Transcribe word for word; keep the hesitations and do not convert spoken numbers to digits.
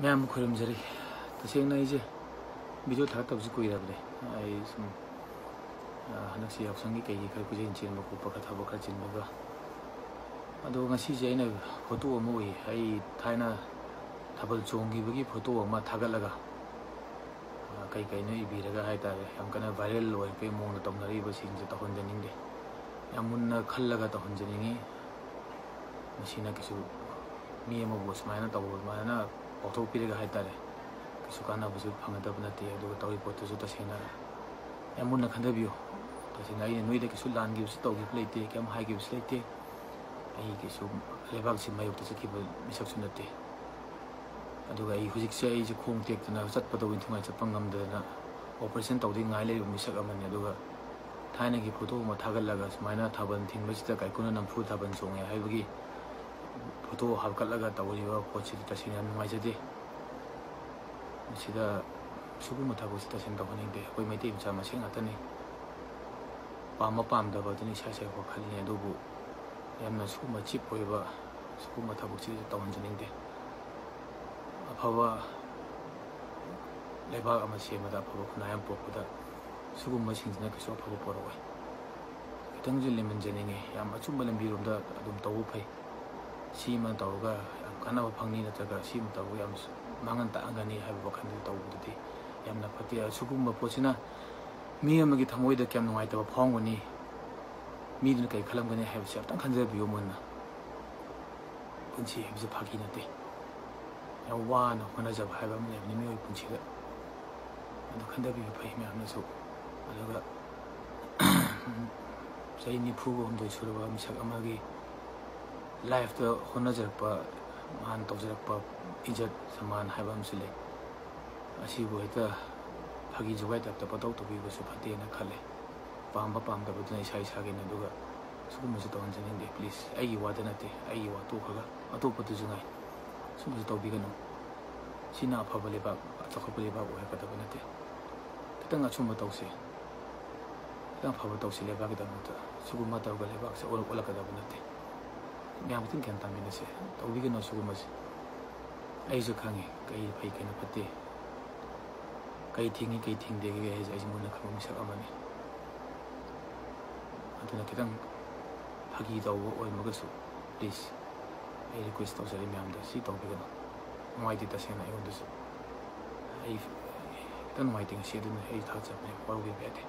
ꯃꯌꯥꯝ ꯈꯣꯏꯔꯝꯖꯔꯤ꯫ ꯇꯁꯦꯡꯅ ꯑꯩꯁꯦ ꯚꯤꯗꯤꯑꯣ ꯊꯥꯒꯠꯇꯕꯁꯨ ꯀꯨꯏꯔꯕꯅꯦ꯫ ꯑꯩ ꯁꯨꯝ, ꯑ, ꯍꯟꯗꯛꯁꯤ ꯌꯥꯎꯁꯪꯒꯤ ꯀꯩꯒꯤ ꯈꯔ ꯀꯣꯏꯆꯦꯟ ꯆꯦꯟꯕ ꯈꯣꯠꯄ, ꯈꯔ ꯊꯕꯛ ꯈꯔ ꯆꯤꯟꯕꯒ꯫ ꯑꯗꯣ ꯉꯁꯤꯁꯦ ꯑꯩꯅ ꯐꯣꯇꯣ ꯑꯃ ꯎꯏ꯫ ꯑꯩ ꯊꯥꯏꯅ ꯊꯥꯕꯜ ꯆꯣꯡꯈꯤꯕꯒꯤ ꯐꯣꯇꯣ ꯑꯃ ꯊꯥꯒꯠꯂꯒ, ꯑ, ꯀꯩ ꯀꯩꯅꯣ ꯏꯕꯤꯔꯒ ꯍꯥꯏꯇꯥꯔꯦ, ꯌꯥꯝ ꯀꯟꯅ ꯚꯥꯏꯔꯦꯜ ꯑꯣꯏꯔꯛꯄꯒꯤ ꯃꯑꯣꯡꯗ ꯇꯧꯅꯔꯤꯕꯁꯤꯡꯁꯦ ꯇꯧꯍꯟꯖꯅꯤꯡꯗꯦ꯫ ꯌꯥꯝ ꯃꯨꯟꯅ ꯈꯜꯂꯒ ꯇꯧꯍꯟꯖꯅꯤꯡꯉꯤ꯫ ꯃꯁꯤꯅ ꯀꯩꯁꯨ ꯃꯤ ꯑꯃꯕꯨ ꯁꯨꯃꯥꯏꯅ ꯇꯧꯕ, ꯑꯗꯨꯃꯥꯏꯅ ꯄꯥꯎꯊꯣꯛꯄꯤꯔꯒ ꯍꯥꯏꯇꯥꯔꯦ, ꯀꯩꯁꯨ ꯀꯥꯟꯅꯕꯁꯨ ꯐꯪꯒꯗꯕ ꯅꯠꯇꯦ꯫ ꯑꯗꯨꯒ ꯇꯧꯔꯤ ꯄꯣꯠꯇꯨꯁꯨ ꯇꯁꯦꯡꯅ ꯌꯥꯝ ꯃꯨꯟꯅ ꯈꯟꯊꯕꯤꯌꯨ꯫ ꯇꯁꯦꯡꯅ ꯑꯩꯅ ꯅꯣꯏꯗ ꯀꯩꯁꯨ ꯂꯥꯟꯈꯤꯕꯁꯨ ꯇꯧꯈꯤꯕ ꯂꯩꯇꯦ, ꯀꯩꯝ ꯍꯥꯏꯈꯤꯕꯁꯨ ꯂꯩꯇꯦ꯫ ꯑꯩ ꯀꯩꯁꯨ ꯂꯩꯕꯥꯛꯁꯤ ꯃꯥꯌꯣꯛꯇ ꯆꯠꯈꯤꯕ ꯃꯤꯁꯛꯁꯨ ꯅꯠꯇꯦ꯫ ꯑꯗꯨꯒ ꯑꯩ ꯍꯧꯖꯤꯛꯁꯦ ꯑꯩꯁꯦ ꯈꯣꯡ ꯇꯦꯛꯇꯅ ꯆꯠꯄꯗꯣ ꯏꯟꯊꯤ ꯅꯨꯡꯉꯥꯏ ꯆꯠꯄ ꯉꯝꯗꯗꯅ ꯑꯣꯄꯔꯦꯁꯟ ꯇꯧꯗꯨꯅ ꯉꯥꯏ ꯂꯩꯔꯤꯕ ꯃꯤꯁꯛ ꯑꯃꯅꯤ꯫ ꯑꯗꯨꯒ ꯊꯥꯏꯅꯒꯤ ꯐꯣꯇꯣ ꯑꯃ ꯊꯥꯒꯠꯂꯒ ꯁꯨꯃꯥꯏꯅ ꯊꯥꯕꯜ ꯊꯤꯟꯕꯁꯤꯗ ꯀꯥꯏꯀꯨꯅ ꯅꯝꯐꯨ ꯊꯥꯕꯜ ꯆꯣꯡꯉꯦ ꯍꯥꯏꯕꯒꯤ ꯐꯣꯇꯣ ꯍꯥꯞꯀꯠꯂꯒ ꯇꯧꯔꯤꯕ ꯄꯣꯠꯁꯤꯗꯤ ꯇꯁꯦꯡꯅ ꯌꯥꯝ ꯅꯨꯡꯉꯥꯏꯖꯗꯦ꯫ ꯃꯁꯤꯗ ꯁꯤꯒꯨꯝꯕ ꯊꯕꯛꯁꯤ ꯇꯁꯦꯡꯅ ꯇꯧꯍꯟꯅꯤꯡꯗꯦ꯫ ꯑꯩꯈꯣꯏ ꯃꯩꯇꯩ ꯃꯆꯥ ꯃꯁꯦꯟ ꯉꯥꯛꯇꯅꯤ꯫ ꯄꯥꯝꯕ ꯄꯥꯝꯗꯕ ꯑꯗꯨꯅ ꯏꯁꯥ ꯏꯁꯥꯒꯤ ꯋꯥꯈꯜꯅꯤ꯫ ꯑꯗꯨꯕꯨ ꯌꯥꯝꯅ ꯁꯤꯒꯨꯝꯕ ꯆꯤꯞ ꯑꯣꯏꯕ ꯁꯤꯒꯨꯝꯕ ꯊꯕꯛꯁꯤ ꯇꯧꯍꯟꯖꯅꯤꯡꯗꯦ꯫ ꯑꯐꯕ ꯂꯩꯕꯥꯛ ꯑꯃ ꯁꯦꯝꯕꯗ, ꯑꯐꯕ ꯈꯨꯟꯅꯥꯏ ꯑꯃ ꯄꯨꯔꯛꯄꯗ ꯁꯤꯒꯨꯝꯕꯁꯤꯡꯁꯤꯅ ꯀꯩꯁꯨ ꯑꯐꯕ ꯄꯨꯔꯛꯑꯣꯏ꯫ ꯈꯤꯇꯪꯁꯨ ꯂꯦꯝꯍꯟꯖꯅꯤꯡꯉꯤ꯫ ꯌꯥꯝ ꯑꯆꯨꯝꯕ ꯂꯝꯕꯤꯔꯣꯝꯗ ꯑꯗꯨꯝ ꯇꯧꯕ ꯐꯩ꯫ ꯁꯤ ꯑꯃ ꯇꯧꯔꯒ ꯌꯥꯝ ꯀꯥꯟꯅꯕ ꯐꯪꯅꯤ, ꯅꯠꯇ꯭ꯔꯒ ꯁꯤ ꯑꯃ ꯇꯧꯔꯒ ꯌꯥꯝ ꯃꯥꯡꯍꯟ ꯇꯥꯛꯍꯟꯒꯅꯤ ꯍꯥꯏꯕ ꯋꯥꯈꯜꯗ ꯇꯧꯕꯗꯨꯗꯤ ꯌꯥꯝꯅ ꯐꯠꯇꯦ꯫ ꯑꯁꯤꯒꯨꯝꯕ ꯄꯣꯠꯁꯤꯅ ꯃꯤ ꯑꯃꯒꯤ ꯊꯃꯣꯏꯗ ꯀꯌꯥꯝ ꯅꯨꯡꯉꯥꯏꯇꯕ ꯐꯥꯎꯔꯝꯒꯅꯤ, ꯃꯤꯗꯨꯅ ꯀꯔꯤ ꯈꯜꯂꯝꯒꯅꯤ ꯍꯥꯏꯕꯁꯤ ꯑꯝꯇꯪ ꯈꯟꯖꯕꯤꯌꯨ ꯃꯨꯟꯅ꯫ ꯄꯨꯟꯁꯤ ꯍꯥꯏꯕꯁꯤ ꯐꯥꯒꯤ ꯅꯠꯇꯦ꯫ ꯌꯥꯝ ꯋꯥꯅ ꯍꯣꯠꯅꯖꯕ ꯍꯥꯏꯕ ꯑꯃ ꯂꯩꯕꯅꯤ ꯃꯤꯑꯣꯏ ꯄꯨꯟꯁꯤꯗ꯫ ꯑꯗꯨ ꯈꯟꯊꯕꯤꯕ ꯐꯩ ꯃꯌꯥꯝꯅꯁꯨ꯫ ꯑꯗꯨꯒ ꯆꯍꯤ ꯅꯤꯐꯨꯒ ꯍꯨꯝꯗꯣꯏ ꯁꯨꯔꯕ ꯃꯤꯁꯛ ꯑꯃꯒꯤ ꯂꯥꯏꯐꯇ ꯍꯣꯠꯅꯖꯔꯛꯄ, ꯃꯥꯅ ꯇꯧꯖꯔꯛꯄ ꯏꯖꯠ ꯁꯃꯥꯟ ꯍꯥꯏꯕ ꯑꯃꯁꯨ ꯂꯩ꯫ ꯑꯁꯤꯕꯨ ꯍꯦꯛꯇ ꯐꯥꯒꯤ ꯖꯨꯒꯥꯏ ꯇꯥꯏꯞꯇ ꯄꯪꯇꯧ ꯇꯧꯕꯤꯕꯁꯨ ꯐꯠꯇꯦꯅ ꯈꯜꯂꯦ꯫ ꯄꯥꯝꯕ ꯄꯥꯝꯗꯕꯗꯨꯅ ꯏꯁꯥ ꯏꯁꯥꯒꯤꯅꯤ꯫ ꯑꯗꯨꯒ ꯁꯤꯒꯨꯝꯕꯁꯤ ꯇꯧꯍꯟꯖꯅꯤꯡꯗꯦ꯫ ꯄ꯭ꯂꯤꯖ, ꯑꯩꯒꯤ ꯋꯥꯗ ꯅꯠꯇꯦ, ꯑꯩꯒꯤ ꯋꯥ ꯇꯣꯛꯈ꯭ꯔꯒ ꯑꯇꯣꯞꯄꯗꯨꯁꯨ ꯉꯥꯏ꯫ ꯁꯤꯒꯨꯝꯕꯁꯤ ꯇꯧꯕꯤꯒꯅꯨ꯫ ꯁꯤꯅ ꯑꯐꯕ ꯂꯩꯕꯥꯛ, ꯆꯥꯎꯈꯠꯄ ꯂꯩꯕꯥꯛ ꯑꯣꯏꯔꯛꯀꯗꯕ ꯅꯠꯇꯦ꯫ ꯈꯤꯇꯪ ꯑꯆꯨꯝꯕ ꯇꯧꯁꯦ꯫ ꯈꯤꯇꯪ ꯑꯐꯕ ꯇꯧꯁꯤ ꯂꯩꯕꯥꯛꯀꯤꯗꯃꯛꯇ꯫ ꯁꯤꯒꯨꯝꯕ ꯇꯧꯔꯒ ꯂꯩꯕꯥꯛꯁꯦ ꯑꯣꯜ-, ꯑꯣꯜꯂꯛꯀꯗꯕ ꯅꯠꯇꯦ꯫ ꯃꯌꯥꯝ ꯈꯤꯇꯪ ꯒ꯭ꯌꯥꯟ ꯇꯥꯃꯤꯟꯅꯁꯦ꯫ ꯇꯧꯕꯤꯒꯅꯨ ꯁꯤꯒꯨꯝꯕꯁꯦ꯫ ꯑꯩꯁꯨ ꯈꯪꯉꯤ ꯀꯩ ꯐꯩ ꯀꯩꯅ ꯐꯠꯇꯦ, ꯀꯩ ꯊꯤꯡꯉꯤ ꯀꯩ ꯊꯤꯡꯗꯦꯒꯦ ꯍꯥꯏꯁꯦ ꯑꯩꯁꯨ ꯃꯨꯟꯅ ꯈꯪꯕ ꯃꯤꯁꯛ ꯑꯃꯅꯤ꯫ ꯑꯗꯨꯅ ꯈꯤꯇꯪ ꯐꯥꯒꯤ ꯇꯧꯕ ꯑꯣꯏꯔꯝꯃꯒꯁꯨ please ꯑꯩ request ꯇꯧꯖꯔꯤ ꯃꯌꯥꯝꯗ ꯁꯤ ꯇꯧꯕꯤꯒꯅꯨ꯫ ꯅꯨꯡꯉꯥꯏꯇꯦ ꯇꯁꯦꯡꯅ ꯑꯩꯉꯣꯟꯗꯁꯨ꯫ ꯑꯩ ꯈꯤꯇꯪ ꯅꯨꯡꯉꯥꯏꯇꯦ ꯉꯁꯤ, ꯑꯗꯨꯅ ꯑꯩ ꯊꯥꯒꯠꯆꯕꯅꯦ, ꯋꯥꯔꯧꯕꯤꯕ ꯌꯥꯗꯦ꯫